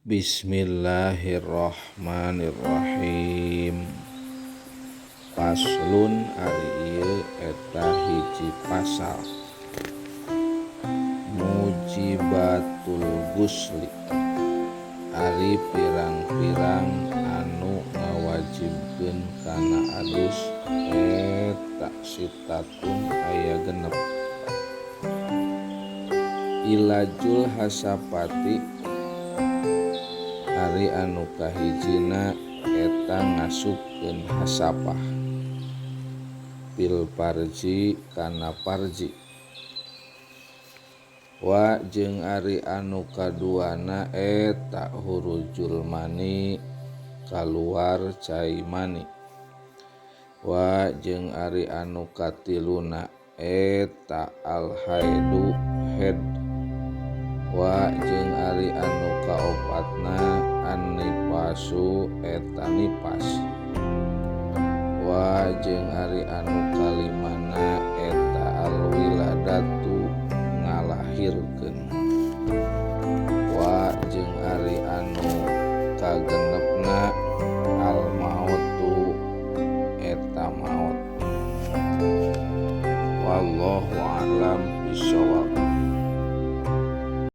Bismillahirrahmanirrahim. Paslon ari ieu eta hiji pasal. Mujibatul gusli ari pirang-pirang anu ngawajibkeun kana adus eta sitatun aya 6. Ilajul hasapati ari anu kahijina eta ngasupkeun hasapah fil parji kana parji wa jeung ari anu kaduana eta hurujul mani kaluar cai mani wa jeung ari anu katiluna eta al haidu head wa jeung ari anu kaopatna an-nifasu eta nifas wa jeung ari anu kalimana eta al-wiladatu ngalahirkeun wa jeung ari anu kagenepna al-mautu eta maut. Wallahu a'lam bishawab.